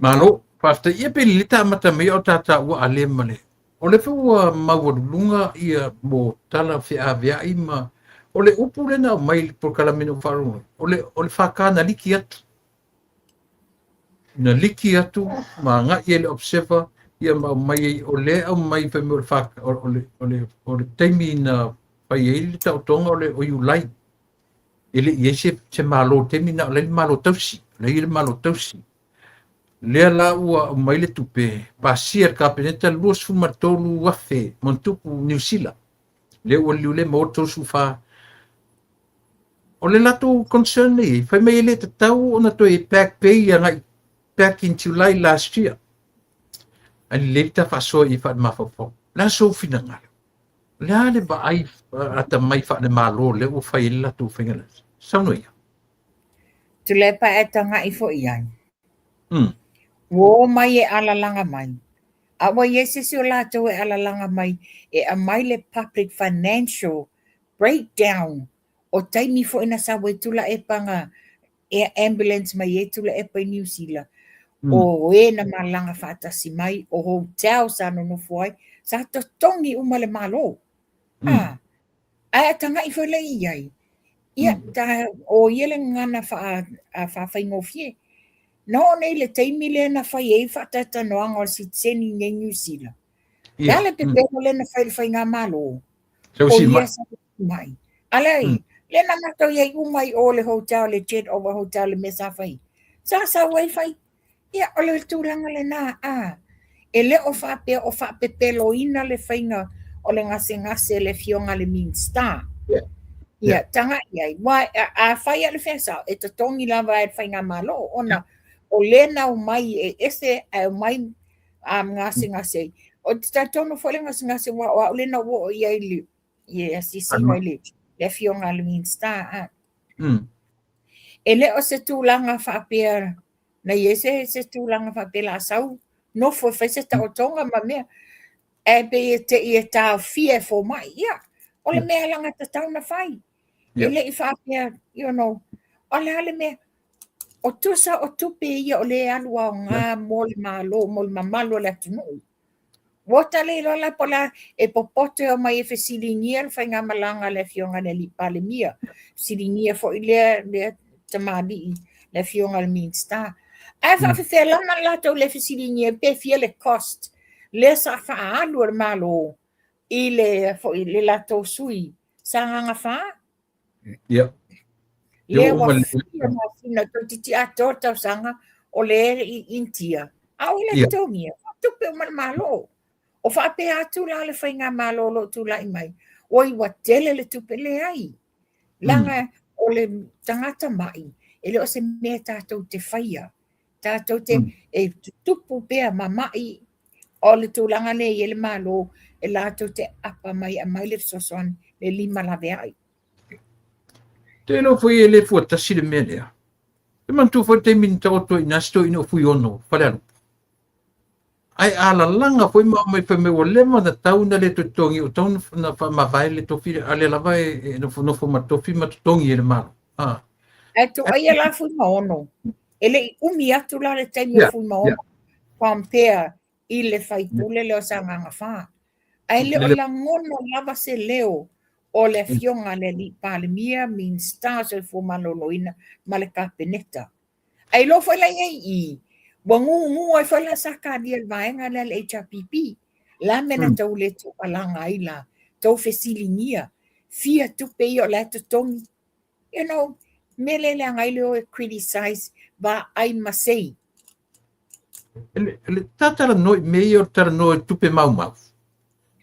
Malo, faafetai. Ia pe lelei ta amata mai a o ta taua a le ma le. O lea foi ua maualuluga ia mo tala feaveai ma o le upu lea na aumai i le polokalame na ou faalogo ai, o le FK na liki atu. Na liki atu ma agai ai le Observer ia ma aumai ai, o lea e aumai fai mai o le FK, o le taimi na fai ai le taotoga o Iulai. E le i ai se malo taimi na o le malo tausi, o lea i le malo tausi. Lea la ua aumai le tupe, pasia le Kapeneta 23,000 montupu Niu Sila. Lea ua liliu le maua 34. O le latou concern nei, fai mai e le tatau ona toe back pay agai back in July last year. Ae lelei ta faasoa i faale-mafaufau. Le a sou finagalo? Le a le vaai atamai faale-malo lea ua fai ai le latou faiga lea? Saunoa ia. Tuilaepa e taga'i fo'i ai. Ua o mai e alalaga mai. A ua i ai se isi o latou e alalaga mai e aumai le public financial breakdown o taimi foi na sau ai Tuilaepa na air ambulance mai ai Tuilaepa i Niu Sila. O e na malaga faatasi mai, o hotel sa nonofo ai, sa totogi uma le Malo. Ah, ae a taga'i foi lea i ai, ia, ta, o ia le gagana faafaigofie. Na oo nei le taimi lea na fai ai faatalatalanoaga o le sitiseni i nei Niu Sila. Le a le pepelo lea na fai i le faigamalo? O ia sa mai. Alai, lea na matou i ai uma i o le hotel, le Jet Over Hotel, le mea sa fai. Sa sau ai fai. Ia, o le tulaga lena, a. E le o faapea o faapepeloina le faiga o le gasegase le afioga i le Minisita. Ia, taga'i ai. Ua, a fai a le feasao, e totogi lava e le faigamalo, ona o lea na omai e ese ae omai a gasegase ai. O te talitonu foi le gasegase, ua o au lea na ou oo i ai i asiasiga i le afioga i le Minisita. A. E le o se tulaga faapea na i ai se tulaga faapea la sau nofo e fai se taotoga ma mea. Ae pei e te i e taofia e fomai. Ia, o le mea alagatatau na fai. E le i faapea, o le a le mea, o tusa o tupe ia o lea e alu aoga mo le Malo, mo le mamalu o le atunuu. Ua ta le iloa la po o le a e popoto e omai e fesiligia le faigamalaga a le afioga i le alii Palemia, fesiligia foi lea tamalii le afioga i le Minisita. Ae faafefea lava latou le fesiligia pe fia le cost lea sa faaalu e le Malo i le foi le latou sui Sagaga 4. Lea ua fia masina toeitiiti atoa le tausaga o lea i Initia, a o le totogia, tupe uma le Malo. O faapea atu la le faigamalo o lo o tulai mai, oi ua tele le tupe, leai. Leaga o le tagata mai, e le o se mea tatou te faia. Tatou te e tutupu pea ma mai o le tulaga lea i ai le Malo, e latou te apa mai e aumai le fesoasoani, le lima laveai. Te iloa foi e le fuatasi le mea lea. E manatua foi le taimi na taoto ai i ina si toeaina o Fuiono, Falealupo. Ae alalaga foi ma aumai fai mai ua leva ona tau na le toe totogi, ua tau na faamavae le tofi, a lea lava e nofonofo ma le tofi ma totogi e le Malo. Ah. Ae toaia la Fuimaono. E le i umi atu la le taimi o Fuimaono compare i le faipule lea o Sagaga 4. Ae le o lagona lava se leo o le afioga a le alii Palemia, Minisita o Soifua Maloloina ma le Kapeneta. Ae iloa foi la i ai i i, ua gugu ai foi la Sakaria i le vaega lea le HRPP. La mea na tau le tuualaga ai la, tau fesiligia, fia tupe ia o la e totogi. Mea lea leaga ai le o e criticize vaai ma sei. Le talanoa i mea ia o le talanoa i tupe maumau.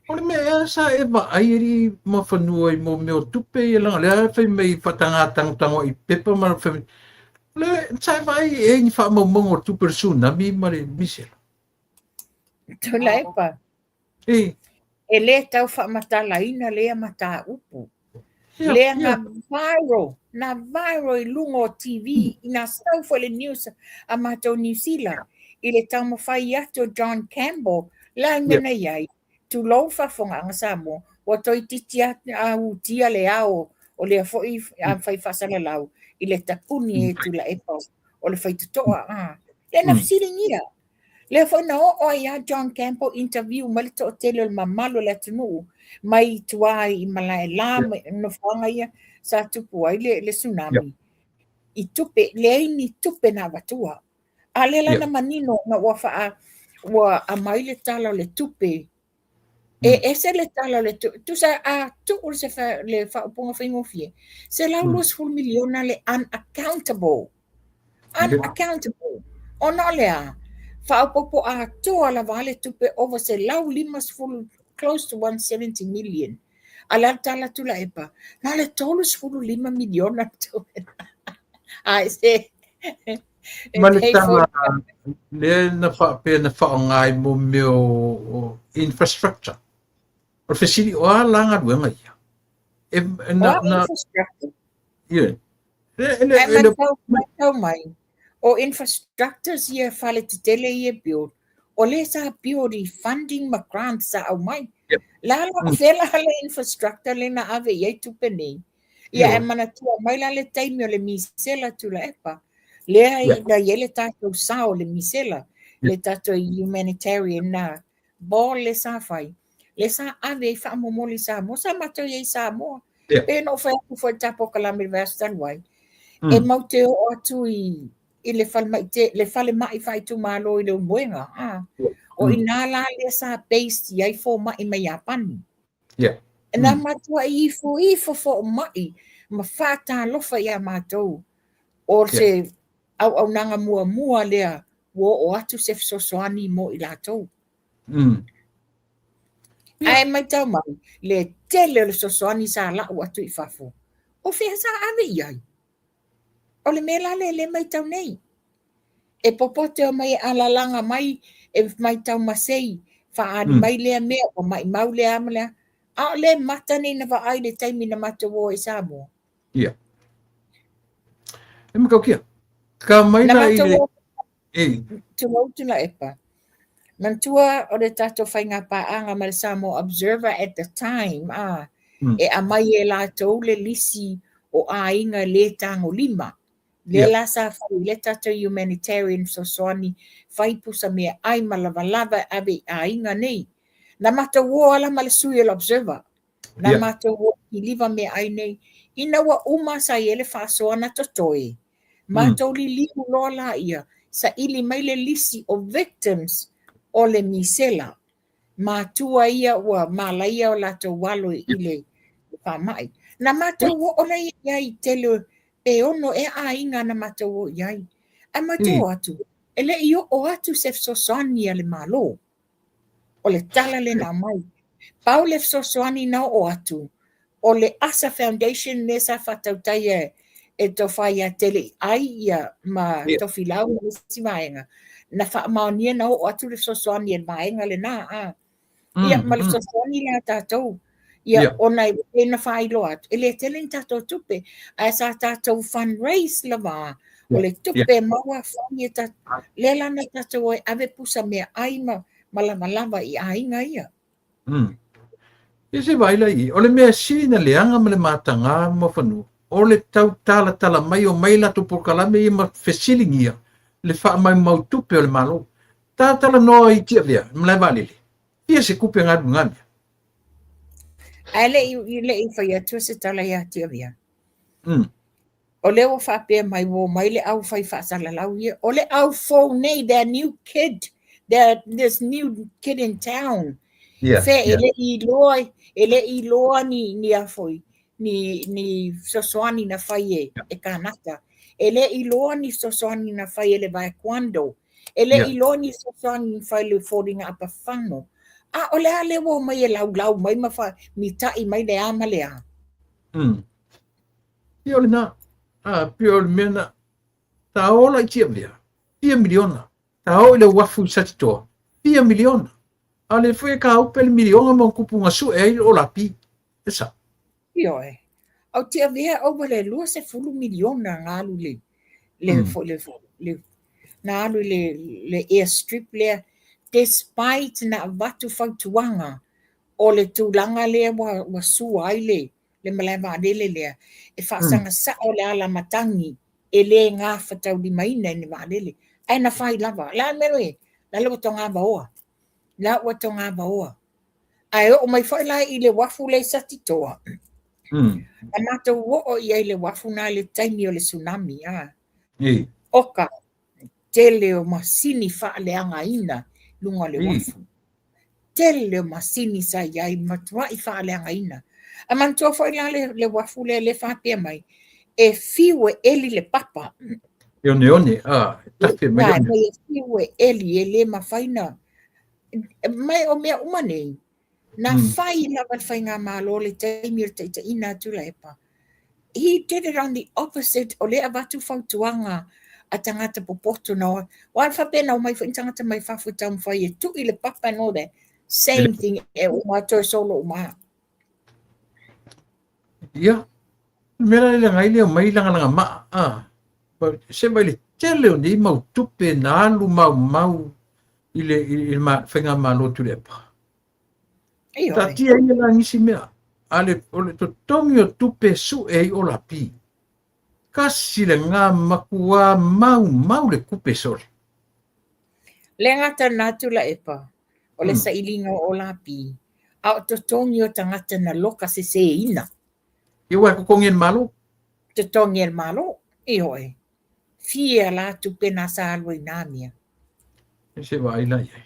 O le mea ea sa e vaai alii Muafanua i mo mea o tupe ia leaga lea fai mai faataga tagotago i pepa ma fai mai. Le sa e vaai e ni faamaumauga o tupe o le tsunami ma le misela. Tuilaepa. E. E le tau faamatalaina lea mataupu. Lea na viral, na viral i luga o TV, na sau foi le news a matou Niu Sila i le taumafai atu o John Campbell, la le mea na i ai, tulou le faafofogaaga Samoa, ua toeitiiti a utia le ao o lea foi fai faasalalau i le tapuni e Tuilaepa o le faitotoa. Lea na fesiligia. Lea foi na oo ai ia John Campbell interview mai le toatele o le mamalu o le atunuu mai tua i Malaela ma nofoaga ia sa tupu ai le tsunami. I tupe, leai ni tupe na avatua. A lea la na manino na ua faa ua aumai le tala o le tupe. E ese le tala o le tupe. Tusa a tuu se fa, le faaupuga faigofie. $120 miliona le unaccountable. Unaccountable. Ona o le a? Faaopoopo atoa lava le tupe over 150, close to 170 million. A le a le tala Tuilaepa? Na o le $35 miliona tupe. Ai se Ma le tala lea na faapea na faaaoga ai mo mea o infrastructure. O le fesili, o a la galuega ia? E, na, na, infrastructure? Yeah. E, le, matau mai, o infrastructures ia fale tetele ia build, o lea sa build i funding ma grants sa aumai. La la o fea la le infrastructure lea na ave i ai tupe nei. Ia e manatua mai la le taimi o le misela Tuilaepa. Lea i na i ai le tatou sao le misela, le tatou humanitarian na ball le sa fai. Le sa ave ai faamomoli i Samoa, sa matou i ai i Samoa. Pe na ou fai atu foi i le ta polokalame i le vaiaso talu ai, e mau te oo atu i le falemai te, le falemai faaitumalo i Leulumoega. O i ina la lea sa based i ai fomai mai Iapani. Na matuai ifo ifo fomai ma faatalofa iā matou. O se auaunaga muamua lea ua oo atu se fesoasoani mo i latou. Ae matau mai, le tele o le fesoasoani sa lau atu i fafo, o fea sa ave i ai? O le mea la lea le matau nei. E popote o mai e alalaga mai, e matau masei, faaali mai lea mea, ua maimau lea ma lea. A o le mata nei na vaai i le taimi na matou o ai i Samoa. Ia. E matautia. Ka mai la i le... Tulou Tuilaepa. Manatua o le tatou faiga paaga ma le Samoa Observer at the time, e aumai e latou le lisi o aiga le tagolima. Lea la sa fai i le tatou humanitarian fesoasoani, fai pusa meaai ma lavalava e ave i aiga nei. Na matou o ala ma le sui o le Observer. Na matou o kiliva meaai nei. Ina ua uma sa i ai le faasoa na totoe, matou liliu loa laia, saili mai le lisi o victims o le misela. Matua ia ua malaia o latou alo i le faamai. Na matou oo laia i ai i tele pe 6 ea aiga na matou o i ai. Ae matou o atu, e le i oo atu se fesoasoani a le Malo. O le tala lea na aumai. Pau le fesoasoani na oo atu, o le ASA Foundation lea sa faatautaia e Tofa ia Teleiai ia ma Tofilau ma isi vaega, na faamaonia na oo atu le fesoasoani e le vaega lena. Ia, ma le fesoasoani la a tatou. Ia, ona e pei ona faailoa atu, e le tele ni tatou tupe, ae sa tatou fundraise lava, o le tupe e maua fai e tatou, lea la na tatou o e ave pusa meaai ma lavalava i aiga ia. Ia se vaai la i i, o le mea sili na leaga ma le mataga ma fanua, o le tau talatala mai o mai latou polokalame ia ma fesiligia le faamaumau tupe o le Malo. Talatalanoa i Tiavea, malae vaalele, fia se tupe na alu i na mea? Ae le i fai atu se tala ia Tiavea. O lea ua faapea mai ua omai le au fai faasalalau ia. O le au fou nei, their new kid, their, this new kid in town. Fe e le i iloa, e le i iloa ni a foi, ni fesoasoani na fai e kānaka. E le i iloa ni fesoasoani na fai e le Vaequando. E le i iloa ni fesoasoani na fai e le Foliga Apafano. A o le a lea ua omai e laulau mai ma fa, mitai mai le a ma le a. Ia o lena, a, pei o le mea na, ta ola i Tiavea, fia miliona. Ta oo i le uafu i Satitoa, fia miliona. A o lea foi e kaupe le miliona ma ona tupu na sue ai le olapi. E sao. Ioe. O Tiavea over le 20 miliona na alu i le, foi le, na alu i le airstrip lea, despite na avatu fautuaga o le tulaga lea ua sua ai le malae vaalele lea, e faasaga sao le ala matagi e le gafataulimaina i ni vaalele. Ae na fai lava. O le a le mea e, la le ua togavaoa. La ua togavaoa. Ae oo mai foi la i le uafu lea i Satitoa. Na matou oo i ai i le uafu na i le taimi o le tsunami. A. Oka, tele o masini faaleagaina luga o le uafu. Tele o masini sa i ai, matuai faaleagaina. Ae manatua foi la le, le uafu lea le faapea mai, e fiu e eli le papa. E oneone, a, e tafe mai one. E fiu e eli, e le mafai na. Mai o mea uma nei, na fai lava le faigamalo le taimi o le taitaiina a Tuilaepa. He did it on the opposite o lea avatu fautuaga a tagata popoto na o aua e faapea na omai foi ni tagata mai fafo e taumafai e tui le papa and all that. Same thing e uma toe solo uma. Ia, mea la le ngai lea mai lagalaga maa, a. Se mai le tele o nei mau tupe na alu maumau i le, i le faigamalo Tuilaepa. Taatia ia la nisi mea, a le, o le totogi o tupe su'e ai Olapi. Kasi le ngā makuā maumau le kupe sole. Le gata na Tuilaepa, o le sailiga o Olapi, a o totogi o tagata na loka seseina. Ia ua e totogi e le Malo. Totogi e le Malo, ioe. Fia la tupe na sa alu ai nā mea. E se vaai la i ai.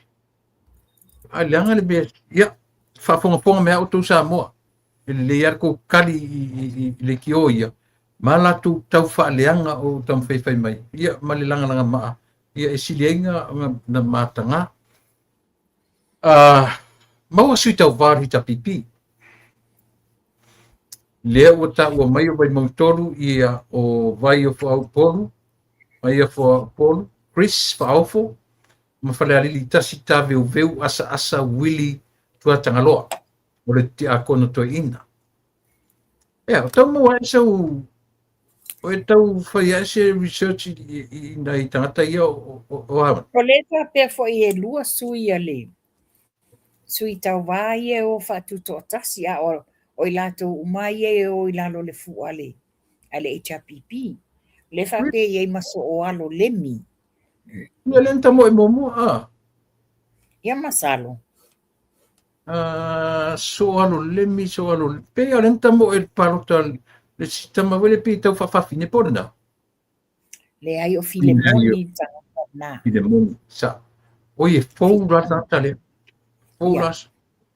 A leaga le mea, ia, faafogafoga mai a outou Samoa, e lelei lava le tou kali i leitio ia, ma latou tau faaleaga o taumafai fai mai, ia, ma le lagalaga maa, ia, e sili ai na mataga. Maua sui tauva o le HRPP. Lea ua taua mai o Vaimauga 3, ia, o Vaiofoa Upolu, Vaiofoa Upolu, Chris Faaofo, ma Falealili 1, Taveuveu Asaasa Willie Tuatagaloa, o le tiakono toeaina. Ea, o tau maua ai sau, o e tau fai ai se research i nai tagata ia o a? O lea faapea foi e lua sui a le sui tauva ia e o faatutoatasi, a o i latou uma ia e o i lalo o le fua a le HRPP. O lea faapea e i ai ma Sooalo Lemi. Ia le na tamoe muamua, a? Ia masalo. Sooalo Lemi, Sooalo, pei o le na tamoe le palota le si tama wele pei tau faafafine po lena. Leai o Filemoni tagata na. Filemoni, sa. Oi e fou la tagata lea. Fou la.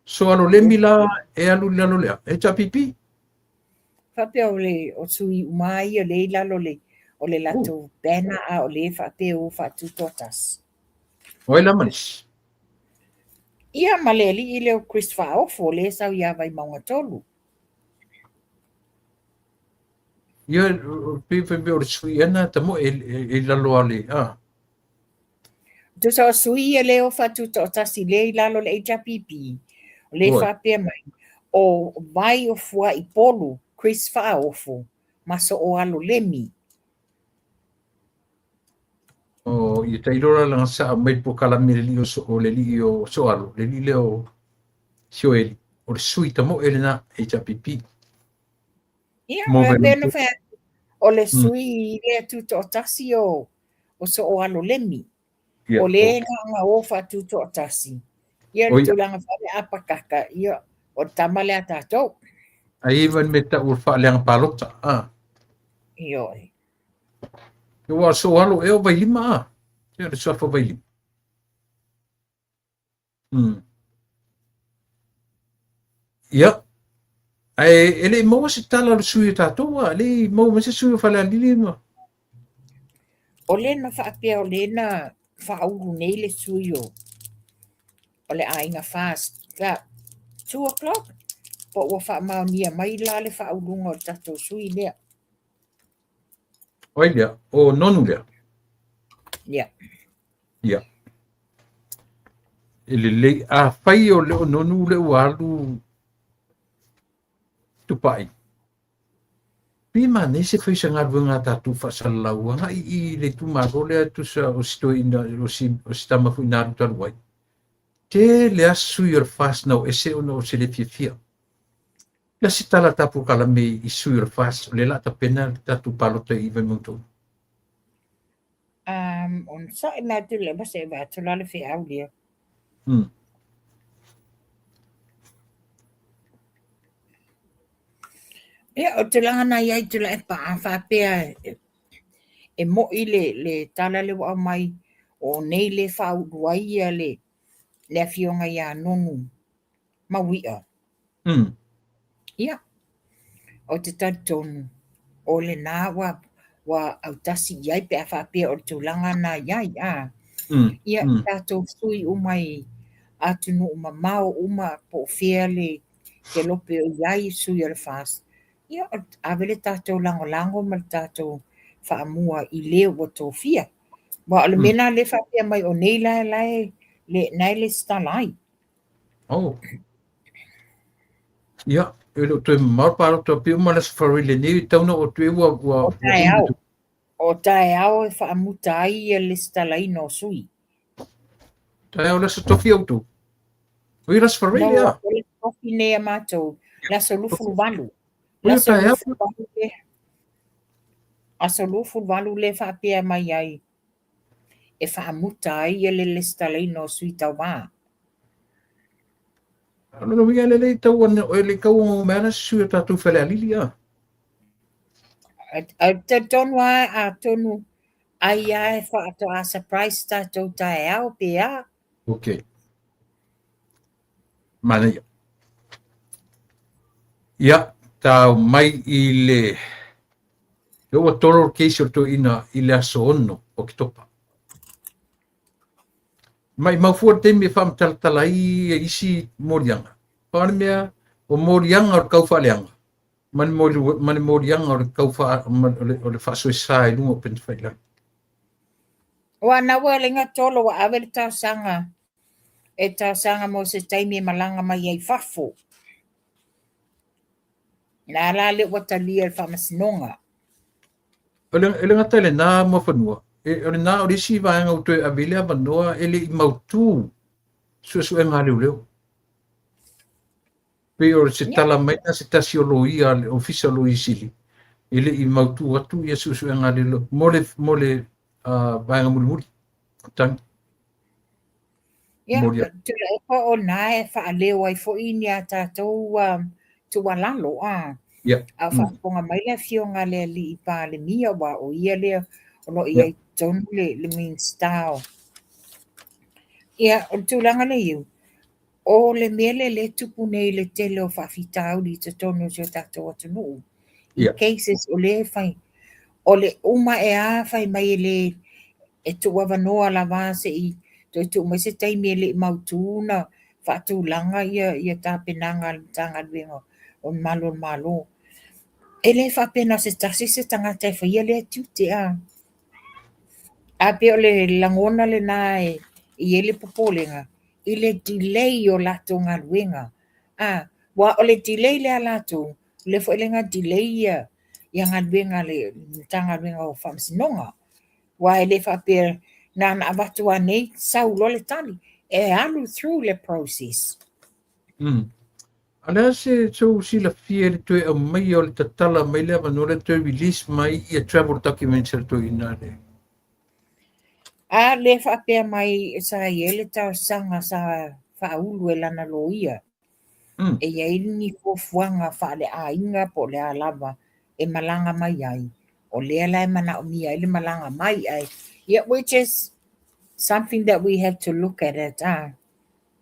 Sooalo Lemi la e alu i lalo lea. HRPP. Faapea o le o sui uma ia le i lalo le o le latou banner a o le faapea o faatutoatasi. O ai la ma nisi? Ia ma le alii lea o Chris Faaofo le sau ia Vaimauga 3. Ia, pei fai mea o le sui ana tamoe e lalo a le, a. Tusa o sui ia le o faatutoatasi le i lalo le HRPP, o le faapea mai, o Vai o Fuaipolu, Chris Faaofo, ma Sooalo Lemi. O ia tailo la langa sa mai polokalame le lii o so, o le lii o Soalo, le lii lea o Sioeli, o le sui tamoe lena HRPP. Ia, e pei ona fai atu, o le sui lea tutoatasi o Sooalo Lemi. O le na o faatutoatasi. Ia, le tulaga foi a pakaka, ia, o le tama lea tatou. Ai ma le mea tau o le faaleaga palota, a. Ioe. Ua Sooalo ea o Vailima, a. Ia, le suafa o Vailima. Ia, ae e le i maua se tala o le sui o tatou, a, e le i maua mai se sui o Falealili ma. O le na faapea o le na faaulu nei le sui o o le aiga FAST about 2 o'clock po ua faamaonia mai la le faauluga o le tatou sui lea. O ai lea? O Nonu lea? Ia. Ia. E lelei, afai o le o Nonu le ua alu Tupai, pe manaia se fai o se galuega a tatou faasalalau agai i le itumalo lea tusa o si toeaina, o si tama foi na alu talu ai. Tele lava sui o le FAST na o ese ona o se le fiafia. Le se tala ta polokalame i sui o le FAST, o lea o le a tapena le tatou palota i Vaimauga 3. Um, onosai mai Tuilaepa se i vaai atu la le feau lea. Ia, o tulaga na i ai Tuilaepa, a faapea e mo'i le tala lea ua aumai, o nei lea e faaulu ai ia le afioga ia Nonu Mauia. Ia, ou te talitonu o lena ua autasi i ai pe a faapea o le tulaga na i ai, a. Ia, tatou sui uma i atunuu mamao uma po o fea le kelope o i ai sui o le FAST, ia, ave le tatou lagolago ma le tatou faamua i le ua tofia. Aua o le mea lena lea e faapea mai o nei la na e resitala ai. Oh. Ia, e le o toe mamao le palota pei uma le Aso Faraile lenei e tatau ona oo atu ai ua O taeao. O taeao e faamuta ai ia le resitalaina o sui. Taeao le Aso Tofi outou. O ia le Aso Faraile a? O le Aso Tofi nei a matou, le aso 28. Le aso 28 le aso 28 le faapea mai ai e faamuta ai ia le resitalaina o sui tauva. O lona uiga e le tau e le tau mai ana se sui o tatou Falealili a. Ou te talitonu lava atonu ai lava e faatoa surprise tatou taeao pe a. Ok. Manaia. Ia, tau mai i le Lea ua tolo le case o le toeaina i le aso 6 o Oketopa. Maimau fua le taimi e faamatalatala ai isi moliaga. Pau le mea, o moliaga o le kau faaleaga ma le moliaga o le kau o le faasoesa i luga o upega tafailagi. Aua na ua lenga tolo ua ave le talosaga e talosaga mo se taimi e malaga mai ai fafo. Na la lea ua talia e le faamasinoga. E le gata i lena Muafanua, o lena o le isi vaega ua toe ave i le avanoa e le i mautu suesuega a leoleo. Pei o se tala mai na se tasi o loia, le Ofisa o Loia Sili, e le i mautu atu ia suesuega a leoleo mo le vaega mulimuli. Tagi. Ia, Tuilaepa o na e faaleo ai foi ni a tatou tuualalo, a. A o faafofoga mai le afioga a le alii Palemia, aua o ia lea o lo o i ai totonu le Minisita o... Ia, o le tulaga lea i o le mea lea lea e tupu nei i le tele o faafitauli i totonu o si o tatou atunuu. I cases o lea e fai, o le uma e a fai mai e le e tuuavanoa lava se i toe tuu mai se taimi e le i mautu na faatulaga ia tapenaga a le Matagaluega o le Malu o le Malo. E le faapea na o se tasi se tagata e faia lea tiute a. A pei o le lagona lena e i ai le popolega i le delay o latou galuega. A, ua o le delay lea a latou, lea foi lea na delay ia galuega a le Matagaluega o Faamasinoga. Aua e le faapea na ona avatu lava nei sau loa le tali. E alu through le process. A le a se sou silafia i le toe aumaia o le tatala mai le avanoa le toe release mai ia travel documents a le toeaina le? A le faapea mai sa i ai le talosaga sa faaulu e lana loia. E i ai ni fuafuaga faaleaiga po o le a lava e malaga mai ai. O lea la e manaomia ai le malaga mai ai. Yeah, which is something that we have to look at it. Ah.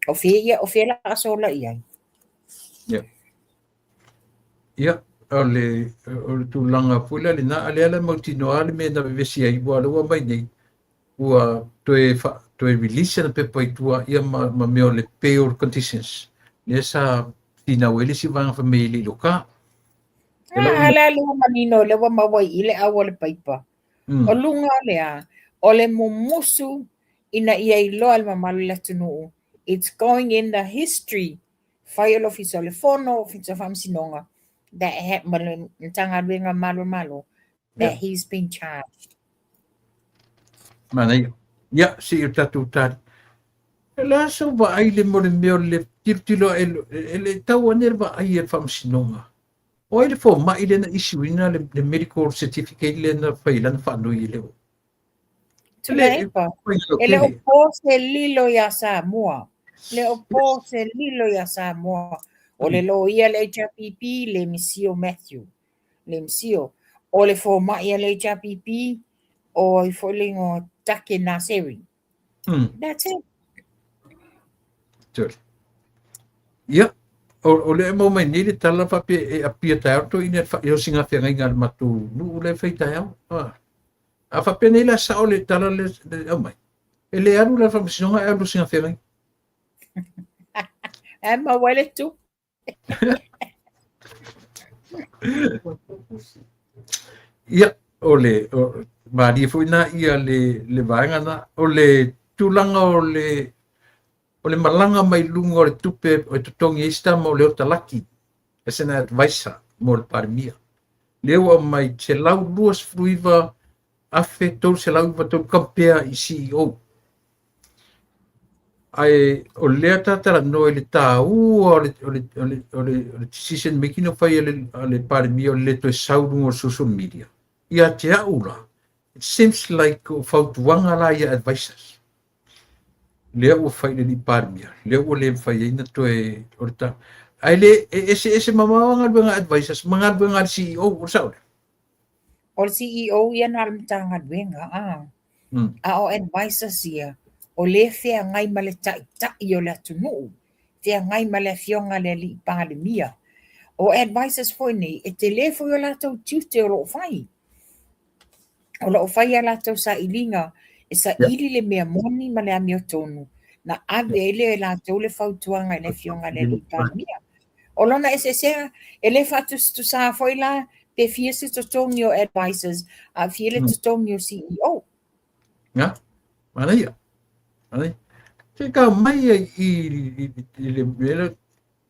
O fea ia, o fea la a sola i ai. Yeah. Ia, o le tulaga foi lea lena, a lea la e mautinoa le mea na vevesi ai, ua lea ua mai nei, ua toe release ana pepa i tua ia ma mea o le bail conditions. Lea sa finau ai le isi vaega fai mai e le i loka. A la lea ua manino, lea ua maua i i le au o le paipa. O luga o le a, o le mumusu ina ia iloa e le mamalu o le atunuu, it's going in the history fai o le Ofisa o le Fono, Ofisa o Faamasinoga, that ha, ma le Matagaluega Malu o le Malo, that he's been charged. Manaia. Ia, se i o tatou tali. E le a sau vaai le mo le mea o le tilotilo e le tau ane le vaai e le Faamasinoga. O ai le fomai lea na issue ina le medical certificate lea na fai lana faanoi e le o. Tuilaepa, e le o po se lilo iā Samoa. Le o po se lilo iā Samoa. O le loia a le HRPP, le misio Matthew. Le misio. O le fomai a le HRPP, o ai foi le igoa Take Naseri. That's it. Tuli. Ia, o lea e maua mai nei le tala faapea e apia taeao toeaiina i le osigafeagaiga a le matou nuu lea e fai taeao. Ah. A faapea nei la sao le tala lea e aumai, e le alu la i le faamasinoga ae alu i le osigafeagaiga. Ae maua ai le tupe. Ia, o le o, malie foi na ia le vaega na o le tulaga o le malaga mai luga o le tupe e totogi ai se tama o Leota Laki as an advisor mo le Palemia. Lea ua aumai $129,393 compare i CEO. Ae o lea ta talanoa i le taua o le decision making o fai a le Palemia o le le toe sau i luga o le social media. Ia te au la, it seems like o fautuaga la ia advisors. Lea ua fai i le alii Palemia, lea ua le mafai ai na toe o le ta. Ae le e eseese mamao galuega a advisors ma galuega a le CEO, o le sao lea? O le CEO ia na o le Matagaluega, a. A o advisors ia, o lea e feagai ma le taitai o le atunuu, feagai ma le afioga a le alii Palemia. O advisors foi nei, e tele foi o latou tiute o lo o fai. O lo o fai a latou sailiga e saili le mea moni ma le amiotonu, na ave ai lea e latou le fautuaga i le afioga a le alii Palemia. O lona eseesega, e le faatusatusa foi la pe fia se totogi o advisors a fia le totogi o CEO. Nga, manaia. Manaia. Se ka mai ai i le mea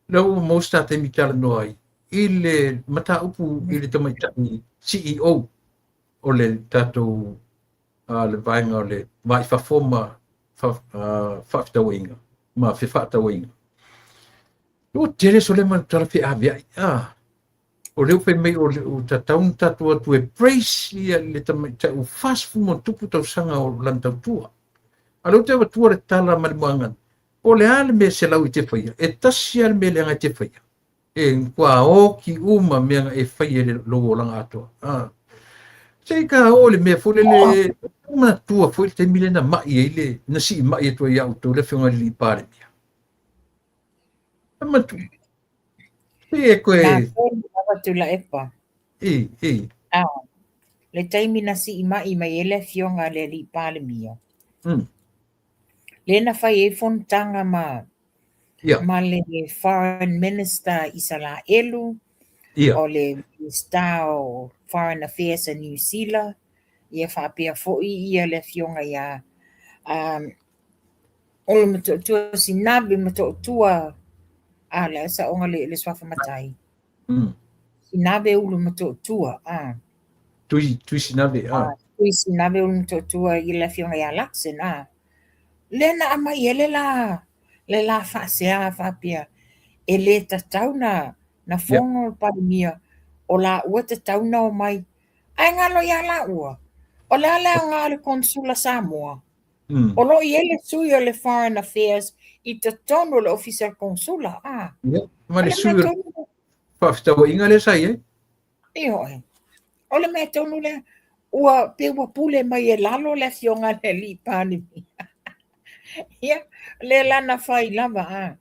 lea ua maua se ta taimi talanoa ai i le mataupu i le tamaitai CEO o le tatou le vaega o le va i fafo ma faafetauaiga ma fefaatauaiga. Ua tele sole ma tala feaveai. Ah, o lea ua fai mai o le ua tatau ona tatou atu e praise ia le tamaitai ua 40+ tausaga o lana tautua. A o lea ou te avatua le tala ma le muaga, po o le a le mea 100 e te faia, e tasi lava le mea leaga e te faia. E matua oki uma mea na e faia i lou olaga atoa. Ah. Se i ka oo i le mea foi lele, e manatua foi le taimi lea na mai ai le, na sii mai atu ai ia outou le afioga i le alii Palemia. E manatua. Se e koe... Na tonu lava Tuilaepa. E, e. Ah, le taimi na sii mai mai ai le afioga a le alii Palemia. Lea na fai ai fonotaga ma ma le Foreign Minister Isalaelu, o le Minisita o Foreign Affairs a Niu Sila, ia faapea foi ia le afioga ia Olomatootua Sinavi Matootua, a le a saoga le suafa matai. Sinave Ulumatootua, a. Tui Sinave, a. Tui Sinave Ulumatootua i le afioga ia Luxon, a. Lea na aumai ai le la le la faasea faapea, e le tatau na na fono le Palemia, o laua e tatau na omai. Ae galo ia laua, o le a le aoga o le Konesula Samoa? O lo o i ai le sui o le Foreign Affairs i totonu o le Ofisa o le Konesula, a. Ia, ma le sui o le faafetauaiga lea sa i ai. Ioe. O le mea tonu lea, ua pei ua pule mai e lalo le afioga a le alii Palemia. Ia, lea la na fai lava a.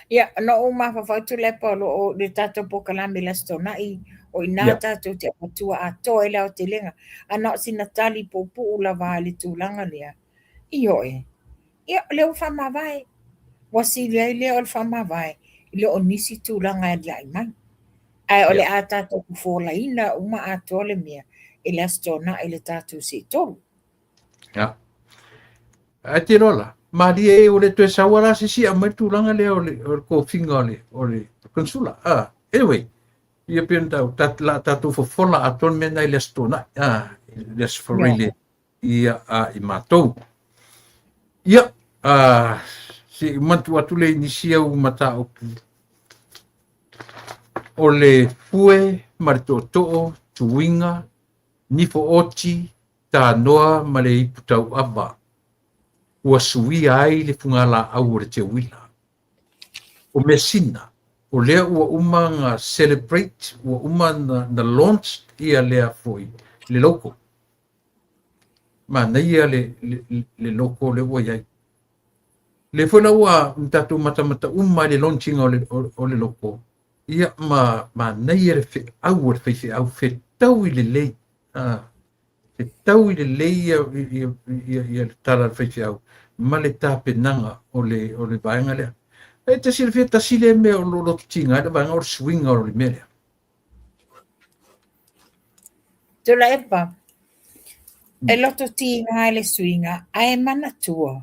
Ia, na ou mafaufau Tuilaepa o lo o le tatou polokalame i le Aso Toonai, o i ina tatou te avatua atoa ai le aotelega. A na o sina tali puupuu lava i le tulaga lea. Ioe. Ia, o lea ua faamavae. Ua sili ai lea o le faamavae i lo o nisi tulaga e aliae mai. Ae o le a tatou fofolaina uma atoa le mea i le Aso Toonai i le tatou seetolu. Ia. Ae te iloa la, malie e ua le toe sau la se isi e aumai le tulaga lea o le tofiga o le consula. Ah, anyway, ia pei ona tau, ta, la tatou fofola atoa le mea lena i le Aso Toonai, ah, i le Aso Faraile ia a i matou. Ia, ah, se i manatu atu lea i nisi au mataupu o le fue ma le tootoo, tuiga, nifo oti, tanoa ma le ipu tauava ua suia ai le fugalaau o le teuila. O measina, o lea ua uma na celebrate, ua uma na launch ia lea foi le logo. Manaia le logo lea ua i ai. Lea foi la ua tatou matamata uma i le launching o le logo, ia ma manaia le feau o le faifeau, fetaui lelei. Fetaui lelei ia le tala a le faifeau ma le tapenaga o le vaega lea. E te silafia tasi lea mea o lo o lototiga ai le vaega o le suiga o le mea lea. Tuilaepa, e lototiga ai le suiga, ae manatua,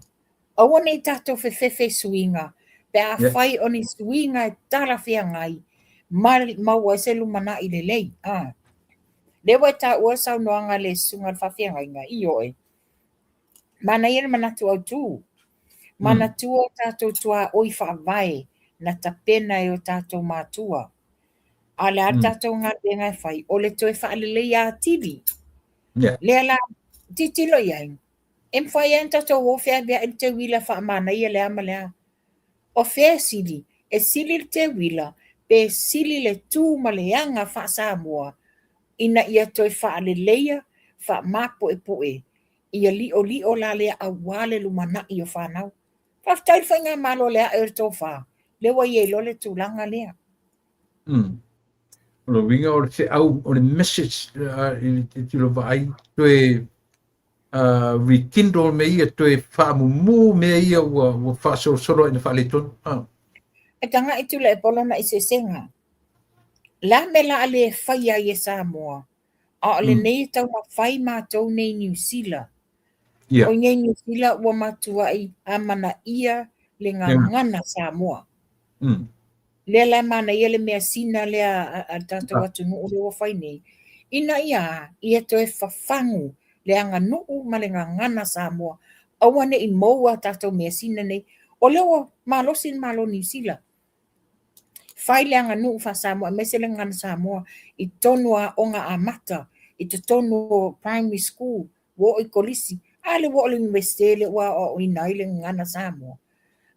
aua ne i tatou fefefe i suiga, pe afai o ni suiga e talafeagai ma maua ai se lumanai lelei. Lea ua e taua le saunoaga a le susuga i le faafeagaiga, ioe. Manaia le manatu autu. Manatua o tatou tuaoi faavae na tapena e o tatou matua. A o le a le tatou galuega e fai? O le toe faaleleia atili. Lea la, tilotilo i ai, e mafai lava ona tatou o feaveai le teuila faamanaia le a ma le a. O fea e sili? E sili le teuila pe sili le tu ma le aga faa-Samoa ina ia toe faaleleia, faamapuepue, ia liolio la lea aua le lumanai o fanau. Faafetai i le faigamalo le ae o le tofa, lea ua i ai loa le tulaga lea. O le uiga o le feau, o le message i le tilotilo vaai, toe rekindle mea ia, toe faamumu mea ia ua faasolosolo ai ina faaletonu. E tagai Tuilaepa o lona eseesega. Le a mea o le a le faia ai e Samoa, a o lenei e taumafai matou nei i Niu Sila. O i nei Niu Sila ua matuai amanaia le gagana Samoa. Lea la e manaia le measina lea a le tatou atunuu lea ua fai nei, ina ia ia toe fafagu le aganuu ma le gagana Samoa, aua ne i mou a tatou measina nei. O lea ua malosi le Malo o Niu Sila, fai le aganuu faa-Samoa aemaise le gagana Samoa i totonu o aoga amata, i totonu o primary school, ua oo i kolisi, a lea ua oo i le Iunivesite lea ua aoaoina ai le gagana Samoa.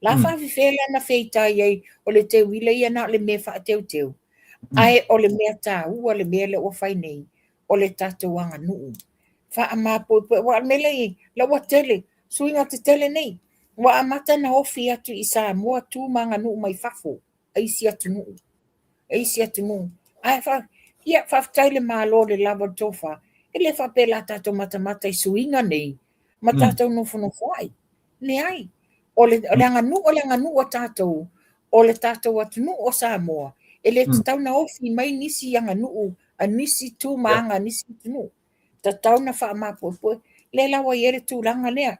La faafefea la na feitai ai o le teuila ia na o le mea faateuteu, ae o le mea taua le mea lea ua fai nei, o le tatou aganuu. Faamapuepue, aua o le mea lea e i ai, la ua tele, suiga tetele nei, ua amata ona ofi atu i Samoa tu ma aganuu mai fafo, a isi atunuu, a isi atunuu. Ae fa, ia, faafetai i le Malo i le lava o le tofa, e le faapea la tatou matamata i suiga nei, ma tatou nofonofo ai. Leai, o le aganuu o le aganuu a tatou, o le tatou atunuu o Samoa, e le tatau ona ofi mai nisi aganuu a nisi tu ma aga a nisi atunuu. Tatau ona faamapuepue. Lea la ua i ai le tulaga lea.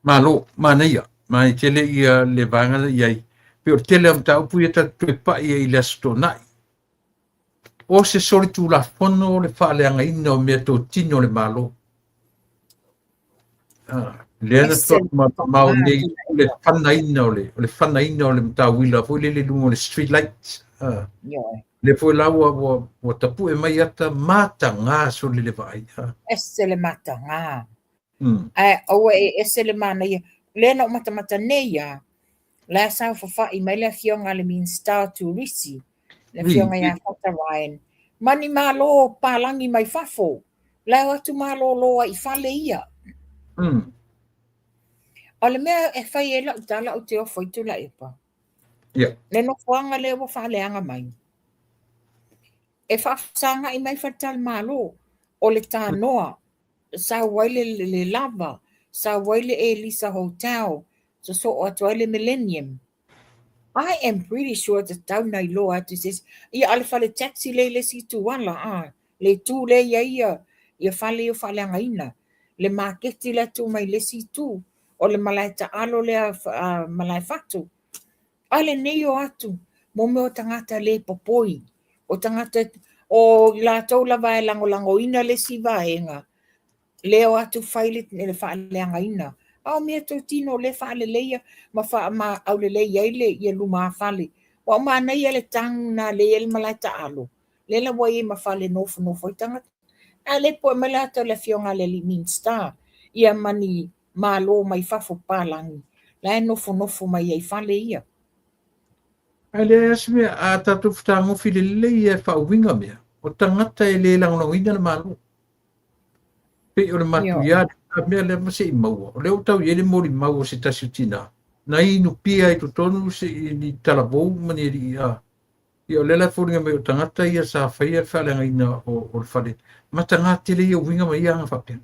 Malo, manaia, manaia tele ia le vaega lea i ai. Pei o le tele o mataupu ia tatou toe pai ai i le Aso Toonai. O se solitulafono le faaleagaina o meatotino a le Malo. Lea na faamau nei le fanaina o le, o le fanaina o le matauila foi lele i luga o le street light. Lea foi la ua tapue mai ata mataga sole le vaai. Ese le mataga. Ae aua e ese le manaia. Lea na ou matamata nei lava, la e saofafai mai le afioga a le Minisita o Turisi, le afioga ia Fata Ryan, ma ni malo palagi mai fafo. La e o atu malolo ai i fale ia. O le mea e fai ai lau tala ou te ofo i Tuilaepa. Le nofoaga lea ua faaleaga mai, e faafesagai mai faletalimalo, o le tanoa, sau ai le lava, sau ai le Elisa Hotel, sosoo atu ai le Millennium. I am pretty sure tatau ona iloa atu i se isi. Ia, a o le fale taxi lea i le isi itu ala, a, le itu lea e i ai ia fale ia ua faaleagaina. Le maketi la e tu mai i le isi itu, o le malae taalo lea malae fatu. A lenei o atu, mo mea o tagata le popoi, o tagata, o i latou lava e lagolagoina le isi vaega, lea o atu fai le faaleagaina. A o mea totino o lea e faaleleia ma faamaulelei ai le ia lumafale. Ua manaia le tanu na lea e i ai le malae taalo, lea la ua i ai ma fale nofonofo ai tagata. Ae le poe mai latou le afioga a le alii Minisita ia ma ni malo mai fafo palagi la e nofonofo mai ai fale ia. Ae leai lava se mea, a tatou fetagofi lelei e faauiga mea, o tagata e le lagolagoina le Malo. Pei o le matuia le mea lea ma se i maua. O lea ua tau i ai le molimau o se tasi o tina, na inu pia i totonu se i ni talavou ma ni alii a. Ia o lea la e foliga mai o tagata ia sa faia le faaleagaina o le fale, mataga tele ia uiga ma ia aga faapea.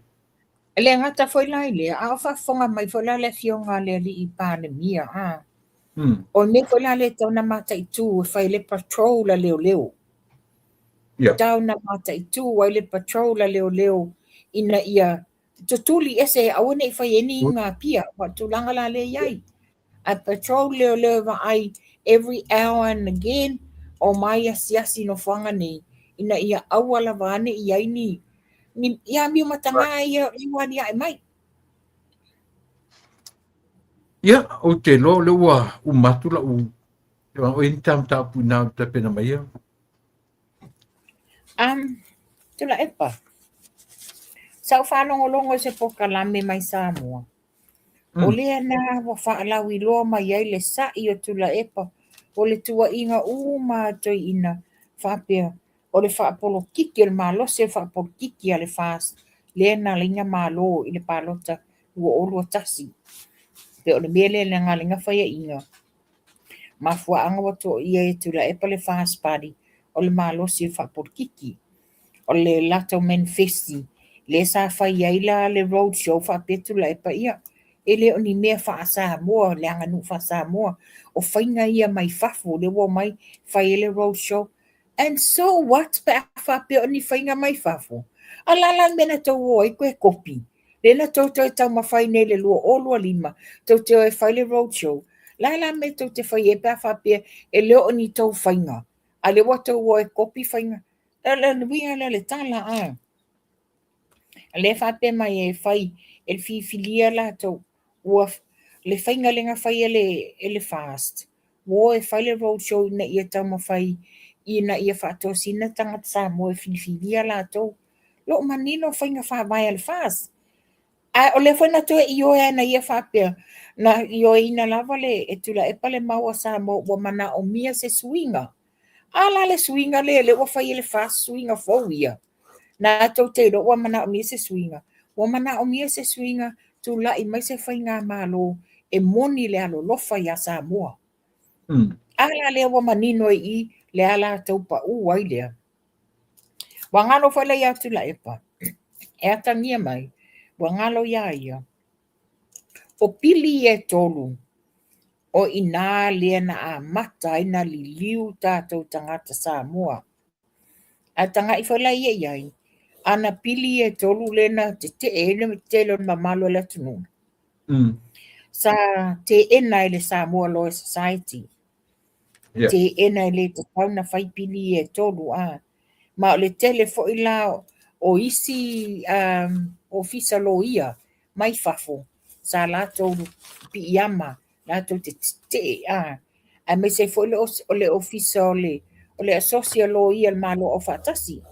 E le gata foi la i lea, a o faafofoga mai foi la le afioga a le alii Palemia, a. O le mea foi la lea e tatau ona mataitu e fai le patrol a leoleo. Tatau ona mataitu ai le patrol a leoleo ina ia tutuli ese aua ne i fai ai ni iga pia, aua o le tulaga la lea e i ai. Ae patrol leoleo e vaai every hour and again, omai asiasi i nofoaga nei, ina ia aua lava ne i i ai ni, ni ia amio mataga ia ua aliae mai. Ia, ou te iloa o lea ua uma atu lau o i ai ni ta mataupu i ina o tapena mai ia. Tuilaepa, sa ou faalogologo i se polokalame mai Samoa. O lea na ua faalauiloa mai ai le sa'i o Tuilaepa o le tuuaiga uma a toeaiina faapea o le faapolokiki o le malosi o le faapolokiki a le FAST lea na ala ai ona malo i le palota 2021. Pei o le mea lea na ala ai ona faiaina mafuaaga ua to'ia e Tuilaepa le FAST Party o le malosi o le faapolokiki. O le latou manifesto lea sa fai ai la le road show faapea Tuilaepa ia e le o ni mea faa-Samoa, le aganuu faa-Samoa. O faiga ia mai fafo lea ua omai fai ai le road show. And so what pe a faapea o ni faiga mai fafo? A o le a la le mea na tou o ai toe kopi? Lea na tou toe taumafai nei i le 2025 tou te o e fai le road show. O le a la le mea tou te fai ai pe a faapea e le o ni tou faiga, a o lea ua tou o e kopi faiga? O le uiga lea o le tala a. O lea e faapea mai e fai e le filifilia latou ua le faiga lea na fai e le FAST ua o e fai le road show ina ia taumafai ina ia faatosina tagata Samoa e filifilia latou. Lo o manino faiga faavae a le FAST. Ae o lea foi na toe ioe na ia faapea, na ioeina lava le e Tuilaepa le mau a Samoa ua manaomia se suiga. A la le suiga lea lea ua fai e le FAST suiga fou ia. Na tou te iloa ua manaomia se suiga. Ua manaomia se suiga tulai mai se faigamalo e moni le alolofa iā Samoa. A la lea ua manino i i le a latou paʻu ai lea. Ua galo foi la ia Tuilaepa e atagia mai, ua galo iā ia. O pili ia e tolu, o i inā lea na amata ai na liliu tatou tagata Samoa. Ae taga'i foi la ia i ai, ana pili ia e tolu lea na tete'e ai le tele o le mamalu o le atunuu. Sa teena e le Samoa Law Society. Teena e le tatau na fai pili ia e tolu a. Ma o le tele foi la o isi ofisa loia mai fafo sa latou piiama latou te tete'e a. Aemaise foi o le ofisa o le asosi a loia o le Malo Aufaatasi.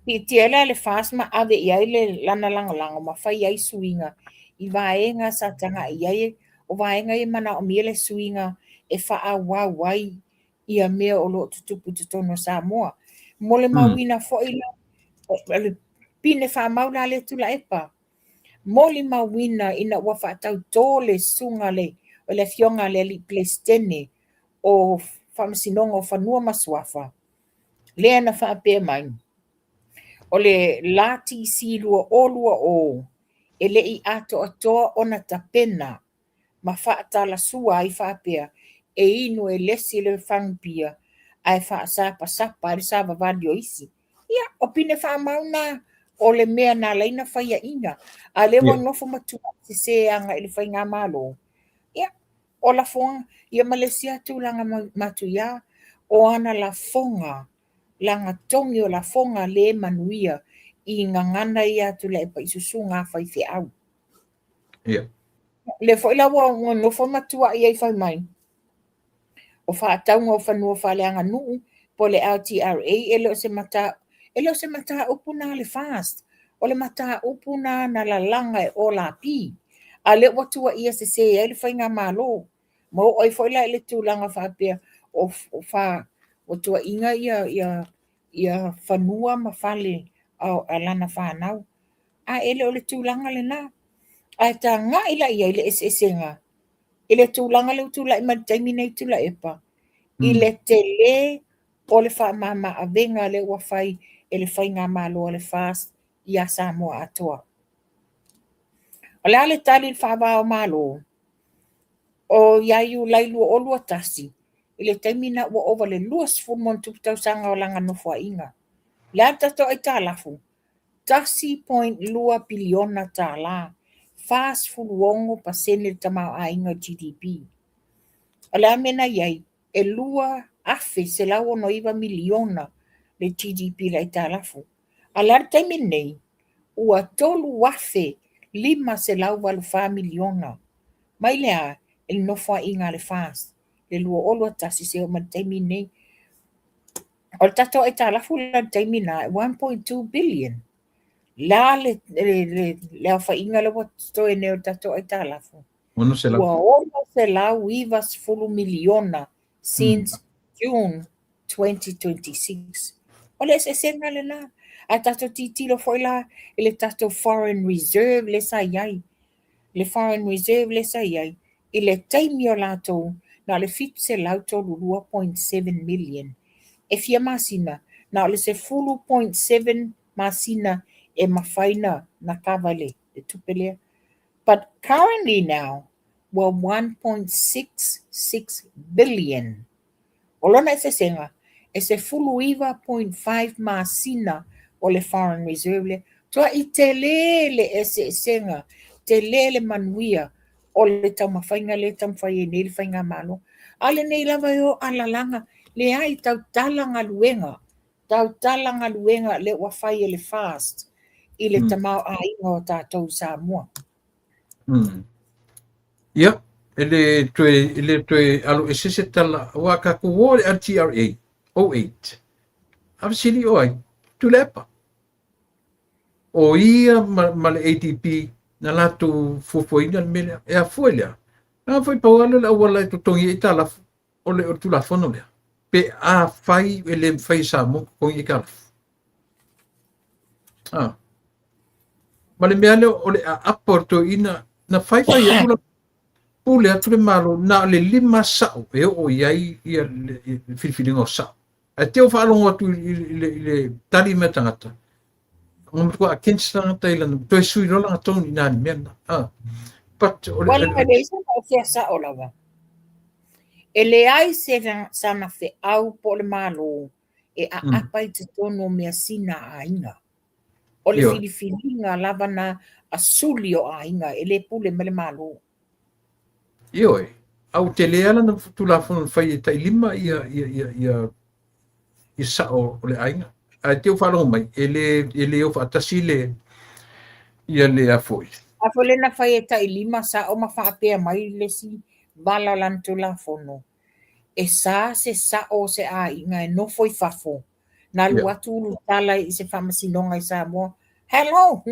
Piitia ai la le FAST ma ave i ai le lana lagolago ma fai ai suiga i vaega sa taga'i i ai o vaega ia e manaomia le suiga e faaauau ai ia mea o lo o tutupu i totonu o Samoa. Mo le mauina foi la, o le pine faamau la lea Tuilaepa, molimauina ina ua faatautō le susuga le, o le afioga a le alii Peresetene o Faamasinoga o Fanua ma Suafa, lea na faapea mai, o le la TC 2020 e le i atoatoa ona tapena ma faatalasua ai faapea e inu e le isi le fagupia ae faasapasapa ai le savavali o isi. Ia, o pine faamau na o le mea na ala ai ona faiaina, a o lea ua nofo ma tuuai sese agai i le faigamalo. Ia, o lafoga, ia ma le isi lava tulaga matuia, o ana lafoga, lagatogi o lafoga le manuia i gagana ia a Tuilaepa i susuga a faifeau. Lea foi la ua nofo ma tuuai ai fai mai, o faatauga o fanua faaleaganuu po o le LTRA e le o se mata, E le o se mataupu na a le FAST, o le mataupu na na lalaga e OLAP, a lea ua tuuaia sese ai le Faigamalo. Ma oo ai foi la i le tulaga faapea o fa ua tuuaiina ia fanua ma fale a lana fanau. A e le o le tulaga lena. Ae tagai la i ai le eseesega i le tulaga lea ua tulai mai i le taimi nei Tuilaepa, i le tele o le faamama-avega lea ua fai e le Faigamalo a le FAST ia Samoa atoa. O le a le tali i le faava o Malo? O ia Iulai 2021, i le taimi na ua ova le 20 ma ono tupu tausaga o lana nofoaiga. O le a le tatou aitalafu? $1.2 piliona, 46% le tamaoaiga o le GDP. O le a le mea na i ai? E $2,169 miliona le GDP i le aitalafu. A o le a le taimi lenei? Ua $3,584 miliona. Mai le a? I le nofoaiga a le FAST i le 2021 seia oo mai i le taimi lenei. O le tatou aitalafu la i le taimi lena e 1.2 billion. O le a le aofaiga lea ua totoe nei o le tatou aitalafu? Ua $690 miliona since June 2026. O le eseesega lena. Ae tatou tilotilo foi la i le tatou foreign reserve lea sa i ai. Le foreign reserve lea sa i ai i le taimi o latou na o le 732.7 million. E fia masina? Na o le 10.7 masina e mafai na kava le tupe lea. But currently now, ua 1.66 billion. O lona eseesega, e 19.5 masina o le foreign reserve lea. Tuai tele le eseesega, tele le manuia o le taumafaiga lea e taumafai ai nei le Faigamalo. A lenei lava e o alalaga, leai, tautala galuega, tautala galuega lea ua fai e le FAST i le tamaoaiga o tatou i Samoa. Ia, e le toe alo ese se tala, aua tatou o le LTRA 08. A fesili o ai? Tuilaepa. O ia ma le ADB na latou fuafuaina le mea lea. E afua i lea. Na foi pau lea o le auala e totogi ai aitalafu o le Tulafono lea. Pe a fai e le mafai e Samoa totogi aitalafu. Ah. Ma le mea lea o le aapa o le toeaina na fai fai atu la pule atu le Malo na o le 5 sao e oo i ai ia le filifiliga o sao. Ae te o faalogo atu i le tali mai a tagata, nga matua against tagata i lana, toe sui loa lana tonu i nā ni mea na. Ah. But o le, Well, e leai sana o fea sao lava. E leai se sana feau po o le Malo e aapa i totonu o measina a aiga. O le filifiliga lava na a suli o aiga, e le pule mai le Malo. Ioe, a ua tele lava lana Tulafono na fai e tailima ia sao o le aiga. Ae te u faalogo mai, e le o faatasi le ia le afoi. A foi le na fai e tailima sao ma faapea mai le isi vala o lana Tulafono. E sa se sao o se aiga e nofo i fafo na alu atu ulutala i se faamasinoga i Samoa. Hello!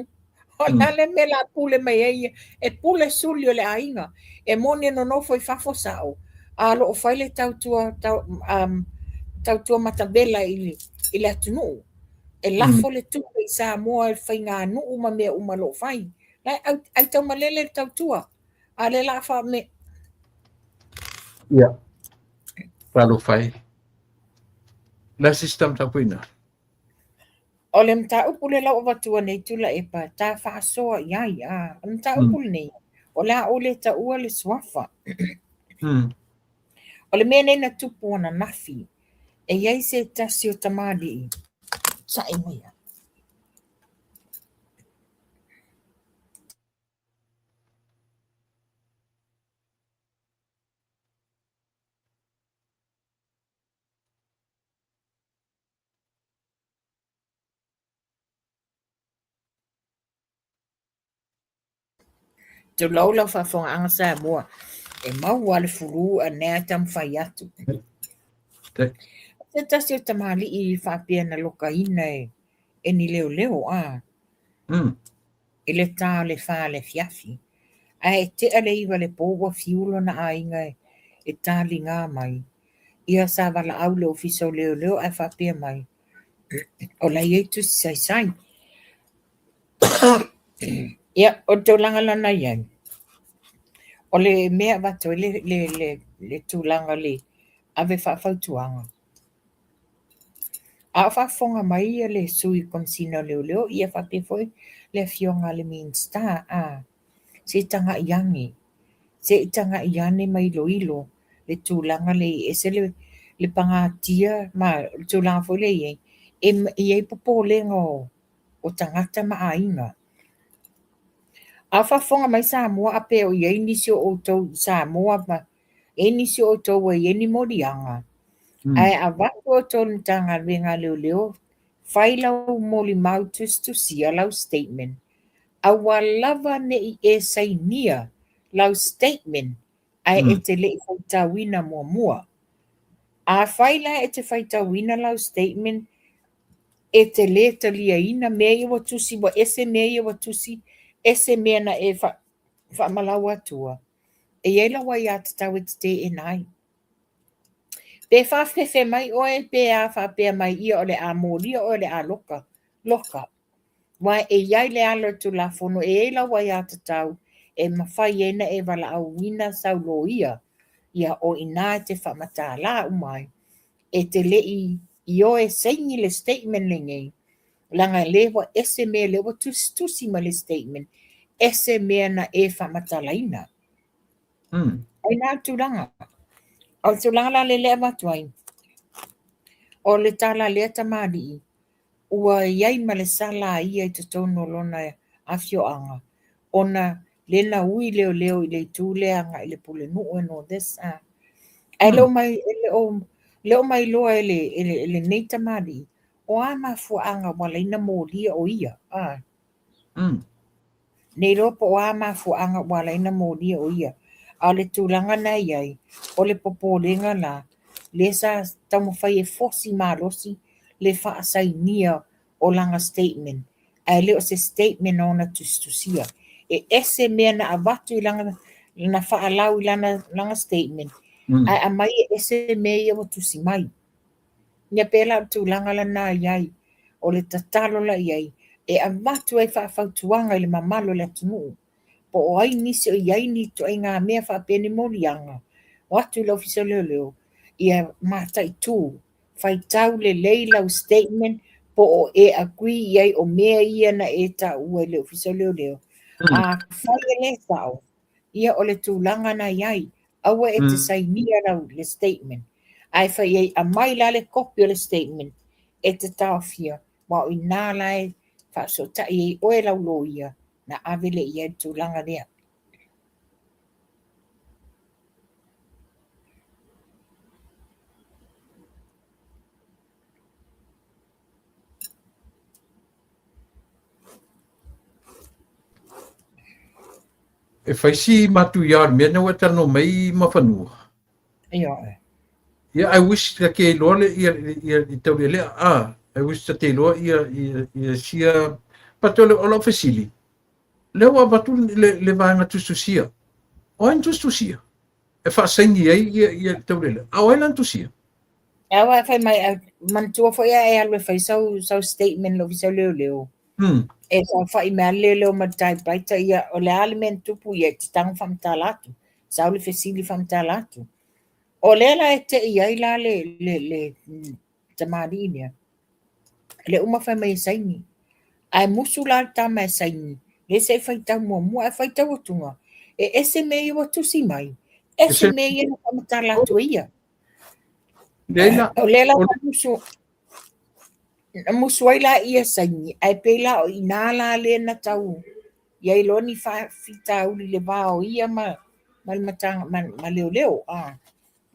O le a le mea la pule mai ai ia? E pule suli o le aiga. E moni e nonofo i fafo sao, a o lo o fai le tautua, tautua matavela i le atunuu. E lafo le tupe i Samoa i faiganuu ma mea uma o lo o fai. La e ai taumalele le tautua. A le la faame. Ia. Talofa e. La system tapuina. O le mataupu le lau avatua nei Tuilaepa, ta faasoa i ai. A, o le mataupu lenei, o le a ou le taua le suafa. O le mea nei na tupu ananafi, e i ai se tasi o tamalii, sa'i mai. Tulou lau faafofogaaga Samoa, e maua le fulu a nea e taumafai atu. Se tasi o tamalii faapea na lokaina e e ni leoleo, a. I le ta o le fa i le afiafi. Ae tea le 9 i le po ua fiu lona aiga e taliga mai. Ia sa valaau i le Ofisa o Leoleo ae faapea mai, o la e i ai tusi saisai. Ia, o le tulaga la na i ai, o le mea e avatu ai le tulaga o le ave faafautuaga, A o faafofoga mai le Sui Komesina o Leoleo ia faapea foi le Afioga i le Minisita, a, se i tagai ane, se i tagai ane ma iloilo le tulaga lea e ese le pagatia ma le tulaga foi lea e i ai, e i ai popolega o tagata ma aiga. A o faafofoga mai Samoa a pe o i ai nisi o outou i Samoa ma e i ai nisi o outou ua i ai ni moliaga, ae avatu outou i le Matagaluega a Leoleo, fai lau molimau tusitusia, lau statement, aua lava ne i e sainia lau statement ae e te le i faitauina muamua. Afai la e te faitauina lau statement, e te lē taliaina mea ia ua tusi, ua ese mea ia ua tusi, ese mea na e faamalau atua, e i ai lau aiatatau e te teena ai. Pe faafefe mai oe pe a faapea mai ia o le a molia oe o le a loka, loka. Aua e i ai le ala o le Tulafono, e i ai lau aiatatau e mafai ai ona e valaauina sau loia, ia o i ina e te faamatala uma ai. E te le i ioe saini le statement lenei, leaga lea ua ese mea lea ua tusitusi mai le statement, ese mea na e faamatalaina. O i ina le tulaga. O le tulaga la lea e avatu ai, o le tala a lea tamalii, ua i ai ma le sala a ia i totonu o lona afioaga, ona lea na ui leoleo i le itu lea agai i le pulenuu and all this. Ae le o mailoa e lenei tamalii, o a mafuaaga ua ala ai ona molia o ia. Ne iloa po o a mafuaaga ua ala ai ona molia o ia. A o le tulaga na i ai, o le popolega la, lea sa taumafai e fosi malosi le faasainia o lana statement, ae le o se statement na ona tusitusia. E ese mea na avatu i lana, na faalau i lana statement, ae aumai e ese mea ia ua tusi mai. Ia pei la o le tulaga lena i ai, o le tatalo la i ai, e avatu ai faafautuaga i le mamalu o le atunuu, po o ai nisi o i ai ni ituaiga mea faapea ni moliaga, o atu i le Ofisa o Leoleo, ia mataitu, faitau lelei lau statement, po o e agree i ai o mea ia na e taua i le Ofisa o Leoleo. Afai e le sao, ia o le tulaga na i ai, aua e te sainia lau le statement. Ae fai ai, aumai la le kopi o le statement e te taofia, aua o i ina la e faafesootai ai oe lau loia, na ave lea i ai le tulaga lea. E fai si matuia o le mea na ua e talanoa mai ma fanua. Ioe. Ia, I wish ta te iloa le ia ia i taulealea. Ah, I wish ta te iloa ia ia ia sia but o le o lau fesili, lea ua avatu le le vaega tusitusia. O ai na tusitusia? E faasaini ai ia ia le taulealea. A o ai la na tusia? Aua e fai mai, manatua foi a e alu e fai sau sau statement i le Ofisa o Leoleo. E saofai mai lava le leoleo ma le typewriter, ia o le a le mea na tupu, ia e te tago faamatala atu. Sau le fesili faamatala atu. O lea la e tei ai la le le le tamalii lea, le uma fai mai e saini. Ae musu la le tama e saini, lea se i faitau muamua, ae faitau atuga, e ese mea ia ua tusi mai, ese mea ia na faamatala atu e ia. O lea la na musu, na musu ai la ia saini, ae pei la o i ina la lea na tau i ai loa ni faafitauli i le va o ia ma ma le matanga ma, ma leoleo a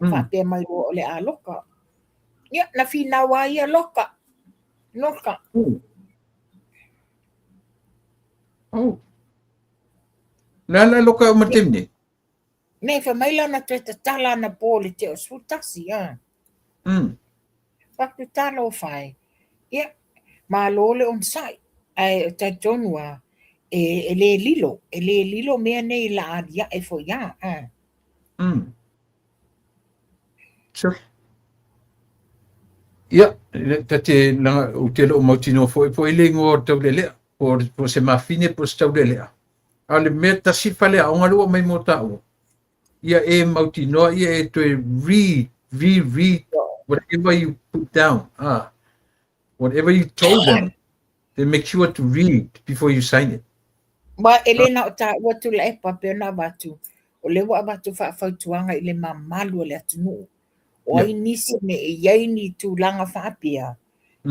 faapea mai loa o le a loka. Ia, na finau lava ia loka, loka. Oh. Le a la loka o ma le taimi nei? Nei, fai mai la na toe tatala anapo i le tea o le 11, a. Fai atu, talofa e. Ia, Malo le onosai, ae talitonu lava, e le lilo, e le lilo mea nei o le a aliae foi lava. A. Sure. Ia, ta te, leaga, ou te le o mautinoa foi po o ai le igoa o le taulealea, po o se mafine po o se taulealea. A o le mea tasi le faleaoga lea ua aumai mo taua, ia e mautinoa ia e toe read, re-read whatever you put down. Ah, whatever you told them, they make sure to read before you sign it. Ma e le na o taua Tuilaepa pei ona avatu, o lea ua avatu faafautuaga i le mamalu o le atunuu. O ai nisi ne i i ai ni tulaga faapea,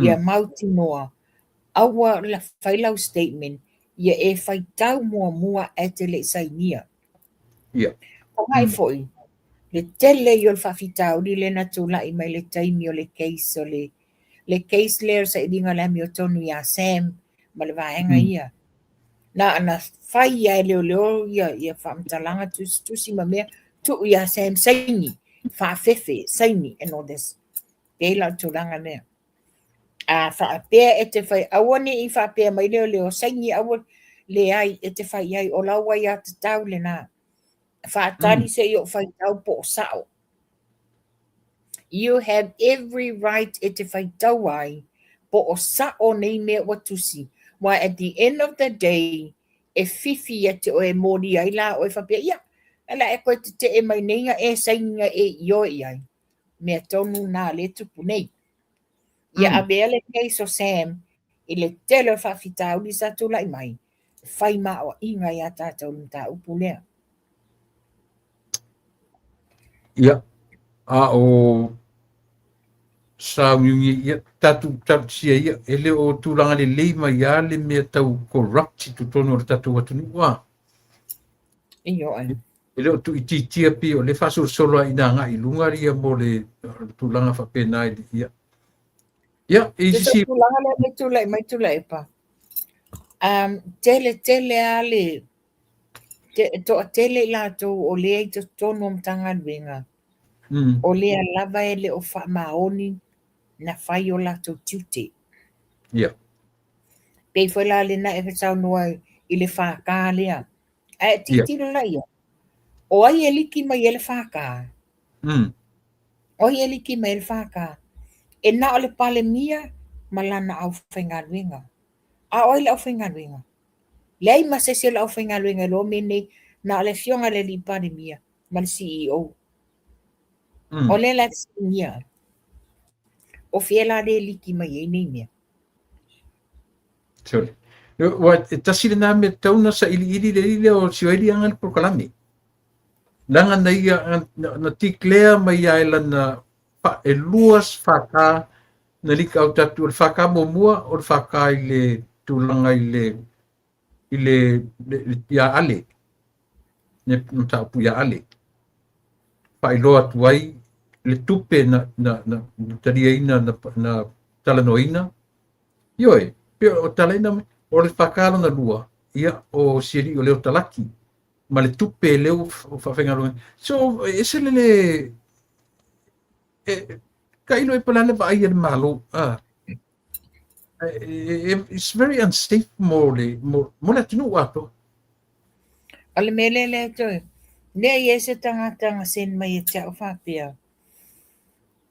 ia mautinoa, aua la fai lau statement, ia e faitau muamua ae te le i sainia. Tagai foi, le tele ia o le faafitauli lea na tulai mai i le taimi o le case o le le case lea o le sailiga o le amiotonu ia Sam ma le vaega ia. Na ona fai lava e leoleo ia faamatalaga tusitusi ma mea, tuu ia Sam saini, faafefe, saini and all this. Pei la o le tulaga lea. A faapea e te fai, aua ne i faapea mai leoleo, saini aua, leai e te fai ai, o lau aiatatau lena. Faatali se i ou faitau po o sao. You have every right e te faitau ai po o sao nei mea ua tusi. Aua at the end of the day, e whiwhi ia te oe e moli ai la oe faapea, ia, o le a e koe tetee mai nei na e saini na e ioe i ai. Mea tonu na lea e tupu nei. Ia avea le case o Sam i le tele o le faafitauli sa tulai mai, e fai maoaiga ia tatou i le mataupu lea. Ia, a o sauniuni ia, tatou talosia ia, e le o tulaga lelei mai lava le mea tau corrupt i totonu o le tatou atunuu a. Ioe. E le o tuuitiitia pei o lea e faasolosolo lava ina agai i luga ia mo le tulaga faapena i le ia. Ia, e i sisi... tulaga lea e tulai mai Tuilaepa. Tele tele lava le toatele i latou o lea i totonu o Matagaluega, o lea lava e le o faamaoni na fai o latou tiute. Ia. Pei foi la lena e saunoa i le FK lea. Ae tilotilo la i ai, o ai e liki mai ai le FK? O ai e liki mai ai le FK? E na o le Palemia ma lana aufaigaluega. A o ai le aufaigaluega? Leai ma se isi o le aufaigaluega e iloa mea nei, na o le afioga i le alii Palemia ma le CEO. O lea la e fesiligia, o fea la lea e liki mai ai nei mea? Sorry. Ua e tasi lena mea tatau ona sailiili le alii lea o Sioeli ana le polokalame. Leaga na ia na declare mai ia e lana e lua FK na leak out atu. O le FK muamua o le FK i le tulaga i le i le ia Ale. Le mataupu ia Ale. Faailoa atu ai le tupe na na na taliaina na na talanoaina. Ioe, pei o talaina mai, o le FK lona lua, ia, o si alii o Leo Talaki, ma le tupe lea ua faafaigaluega. So, e ese le le, e, tailo e po o le a le vaai a le Malo, a, it's very unsafe mo le, mo, mo le atunuu atoa. O le mea lea lea toe, lea i ai se tagata na send mai ia te au faapea,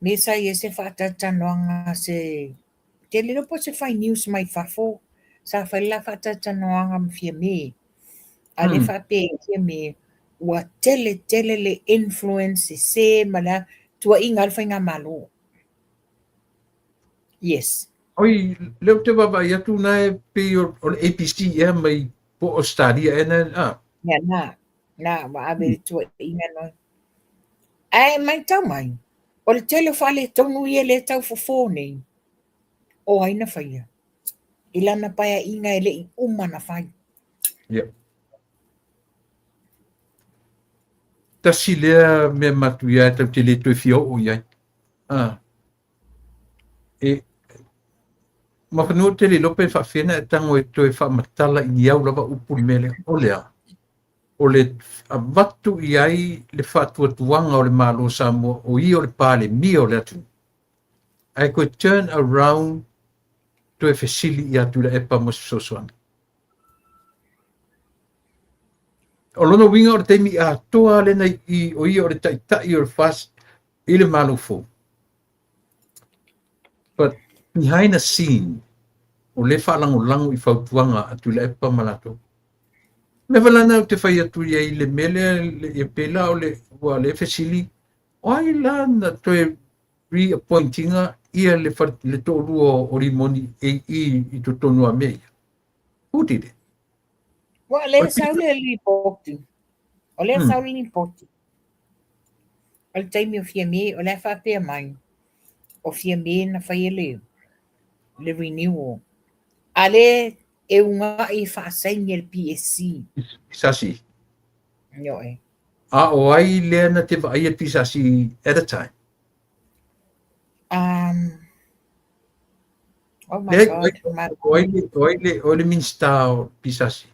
me sa i ai se faatalatalanoaga se Te le iloa po o se fai news mai fafo, sa fai le la faatalatalanoaga ma Fiame. A o lea e faapea ai Fiame, ua tele tele le influence sese ma le a, tuuaiga ai le faigamalo. Yes. Oi, lea ou te vaavaai atu na e pei o le ABC ea mai po o Australia ea na, a? Ia, na, na, ua ave le tuuaiga noi. Ae matau mai, o le tele o faaletonu ia lea e tau fofo nei, o ai na faia? I lana paeaiga e le i uma na fai. Ia. Tasi lea mea matuia e tatou te le toe fia oo i ai. Ah. E, ma fanua ou te le iloa pe faafefea ona e tago e toe faamatala i ni au lava upu le mea lea. O le a? O le avatu i ai le faatuatuaga o le Malo o Samoa o ia o le Palemia o le atunuu. Ae toe turn around toe fesili ia Tuilaepa mo se fesoasoani. O lona uiga o le taimi atoa lena i o ia o le taitai o le FAST i le Malo fou. But behind the scene, o lea e faalagolago i fautuaga a Tuilaepa ma latou. Mea foi la lena ou te fai atu i ai i le mea lea, e pei la o le, ua lea fesili, o ai la na toe reappoint ina ia le, le toalua o Rimoni e i totonu a mea ia? Who did it? Ua lea sau le lipoti. O lea sau le lipoti. O le taimi o Fiame, o le a faapea mai, o Fiame na faia le, le renewal. A lea e uga'i e faasaini e le PSC. PSC. Ioe. A o ai lea na te vaaia le PSC at a time? Oh my God. O ai le, o ai le, o ai le Minista o PSC?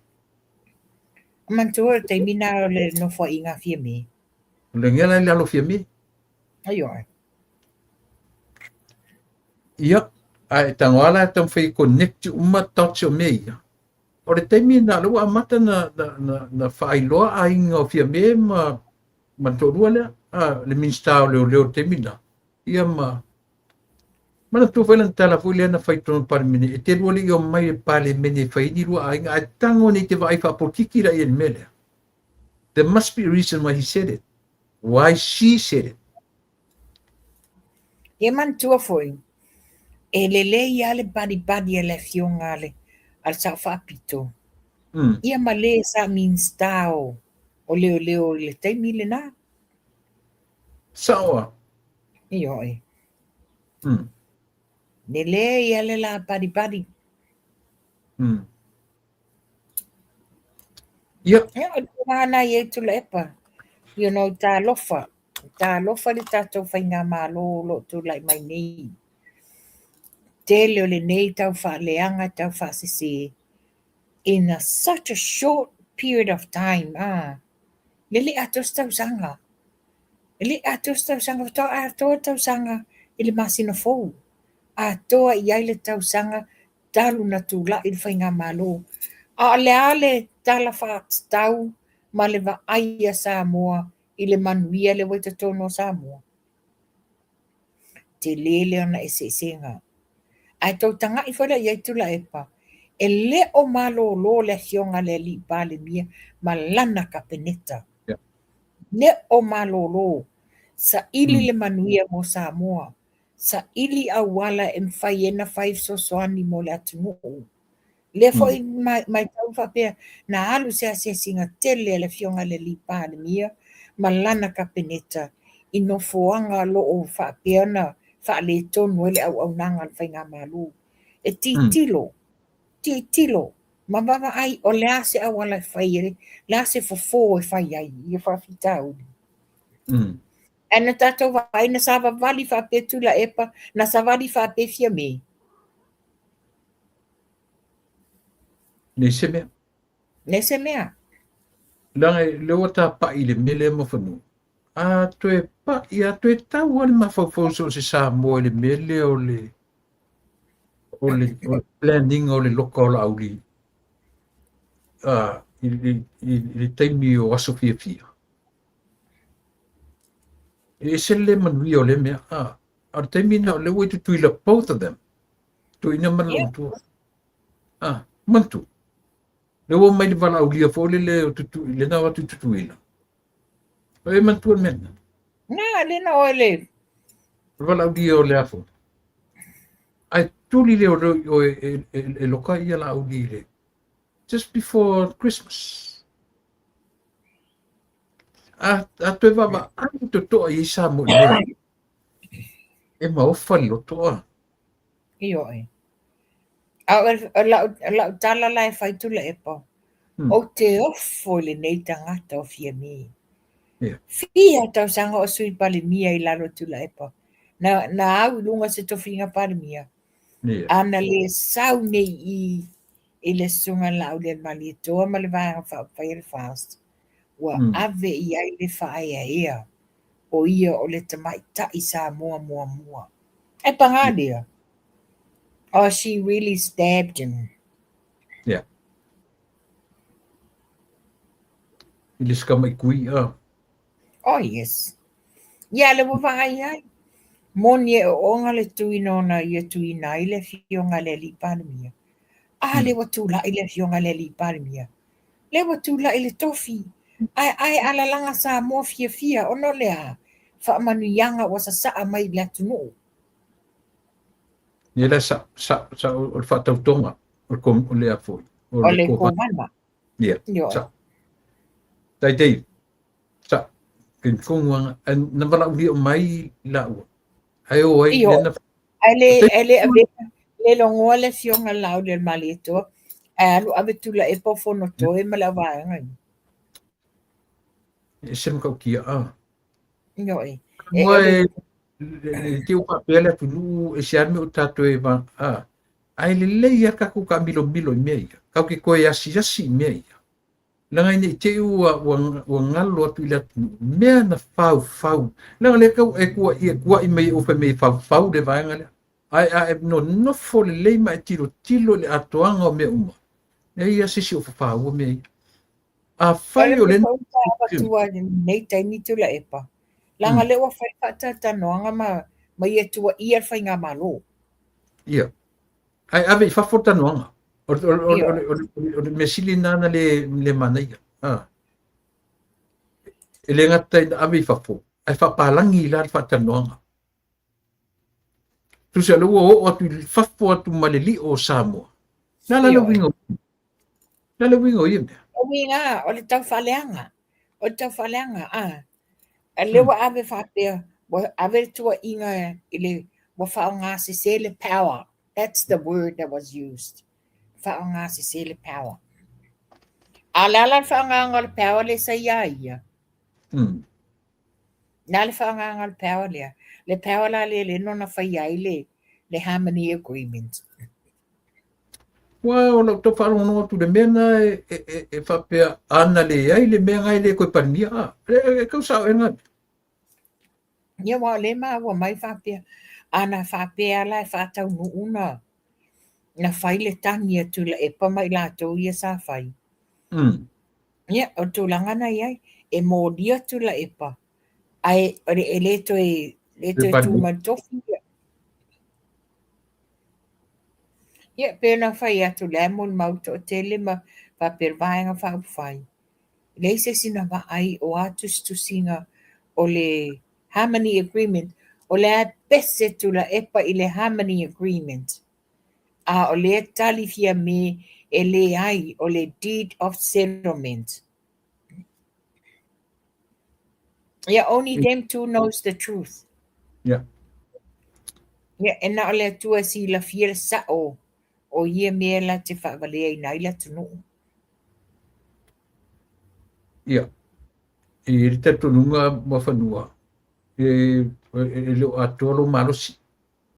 Manatua le taimi na o le nofoaiga a Fiame. O le ngela i lalo Fiame. Ioe. Ia, a e tago lava la e taumafai e connect uma dots o mea ia. O le taimi lena o lea ua amata na, na, na, na faailoa aiga o Fiame ma, ma le toalua lea, a, le Minista o Leoleo i le taimi lena, ia ma, manatua foi lana tala foi lea na fai i totonu o le Palemene, e te lua le i omai i le Palemene e fai ai ni lua aiga, ae tago nei te vaai faapolokiki la i le mea lea. There must be a reason why he said it. Why she said it. Ia manatua foi, e lelei lava le balibali a le afioga a le, a le Sao Faapito, ia ma le sa Minista o, o Leoleo i le taimi lena. Sao a? Ioe. Lelei lava le la balibali. Ia. Ia, o le tulaga lena e i ai Tuilaepa. You know, talofa. Talofa le tatou faigamalo o lo o tulai mai nei. Tele o lenei tau faaleaga, tau faasese in a such a short period of time, ah. E le atoa se tausaga. E le atoa se tausaga, faatoa atoa le tausaga i le masina fou. Atoa i ai le tausaga talu na tulai le faigamalo. A o le a le tala faatatau ma le vaai a Samoa i le manuia lea ua i totonu o Samoa? Tele le ona eseesega. Ae tou taga'i foi la i ai Tuilaepa, e le o malolo le afioga a le alii Palemia ma lana Kapeneta. Le o malolo. Saili le manuia mo Samoa. Saili auala e mafai ai ona fai fesoasoani mo le atunuu. Lea foi matau faapea na alu se asiasiga tele a le afioga i le alii Palemia ma lana Kapeneta i nofoaga o lo o faapea ona faaletonu ai le auaunaga a le faigamalo. E tilotilo, tilotilo ma vaavaai o le a se auala e fai ai, le a se fofo e fai ai ia faafitauli. Ae na tatou vaai na savavali faapea Tuilaepa, na savali faapea Fiame. Nei se mea. Nei se mea. Leaga lea ua tapa'i i le mea lea ma fanua. A toe pa'i, a toe tau lava le mafaufau so o se Samoa i le mea lea o le o le, o le planning o le loka o Laauli i, i, i, i le taimi o aso fiafia. E ese le manuia o lea mea. A, a o le taimi lena o lea ua i Tutuila both of them. Toeaina ma le loomatua. Ah, manatua. Lea ua mai le valaaulia foi lele o tutu, lena o atu i Tutuila. O e manatua le mea lena? Na, lena oe le. O le valaaulia o le afo. Ae tuli le o o e, e, e, e loka ia Laauli i le just before Christmas. A, a toe vaavaai totoa i ai Samoa i le mea. E maofa le loto a. Ioe. A o lau, lau tala la e fai Tuilaepa, ou te ofo i lenei tagata o Fiame. Yeah. Fia tausaga o Sui Palemia i lalo o Tuilaepa. Na, na au i luga se tofiga Palemia. Yeah. A na le sau nei i i le Susuga Laaulialemalietoa ma le Vaega Faaupufai a le FAST, ua ave i ai le faaeaea o ia o le tamaitai Samoa muamua. Ae paga lea, Oh, she really stabbed him. Yeah. I le sikama i kui a. Oh, yes. Ia, le ua vaai ai. Moni e ooga le tuina ona ia tuina ai le afioga a le alii Palemia. A le ua tulai le afioga a le alii Palemia. Le ua tulai le tofi. Ae ae alalaga Samoa fiafia ona o le a? Faamanuiaga ua sasaa mai i le atunuu. Ia la sa sa sa o le faatautoga o le o le a foi. O le kovana. Ia. Sa. Tai tei. Sa. Ken kongu na valaaulia mai laua. Ae o ai le na. Ae le ae le ave le logoa le afioga Laaulialemalietoa ae alu ave Tuilaepa o Fonotoe ma le auvaega. E se matautia a. Ioe. Mua e le te o faapea le atunuu e se a mea o tatou e va a. Ae lelei lava tatou taamilomilo i mea ia. Tatou te toe asiasi i mea ia. Leaga ina i te i ua, ua, ua galo atu i le atunuu, mea na faufau. Leaga lea tau e tuaia, tuai mai e ou fai mai e faufau le vaega lea. Ae a e nonofo lelei ma e tilotilo i le atoaga o mea uma, leai lava se isi o fafaua mea ia. Afai o le avatua i lenei taimi Tuilaepa, leaga lea ua fai faatalatalanoaga ma ma ia tuuaia le faigamalo. Ia. Ae ave i fafo le talanoaga. O le mea sili lena na le, le manaia. Ah. E le gata ina ave i fafo, ae faapalagi la le faatalanoaga. Tusa o lea ua oo atu i fafo atu ma le lio o Samoa. Na la le uiga na le uiga o ia mea. O uiga o le taufaaleaga. O le taufaaleaga, a. A lea ua ave faapea, ua ave le tuuaiga i le, ua faaaoga sese le power. That's the word that was used. Faaaoga sese le power. A o le a la le faaaogaina o le power lea sa ia ia? Na le faaaogaina o le power lea. Le power la lea lea na faia ai le, le Harmony Agreement. Ua o lau tau faalogologo atu i le mea lena e, e, e, e faapea ana leai le mea lena e le toe Palemia a. E, e tau sao ea lena mea. Ia aua o lea e maua mai faapea, ana faapea la e faataunuu na na fai le tagi a Tuilaepa ma i latou ia sa fai. Ia, o le tulaga na i ai, e molia Tuilaepa, ae e le toe le toe tu mai le tofi ia. Ia, pei ona fai atu o lea e molimau toatele ma faapea le Vaega Faaupufai, e leai se isi na vaai o a tusitusiga o le Harmony Agreement, o lea e pese Tuilaepa i le Harmony Agreement, a o lea e tali Fiame e leai o le Deed of Settlement. Yeah, only them two knows the truth. Yeah, e na o le Atua e silafia le sao o ia mea la te faavaleaina ai le atunuu. Ia. E i ai le talitonuga Muafanua, e, e, e le o atoa lou malosi.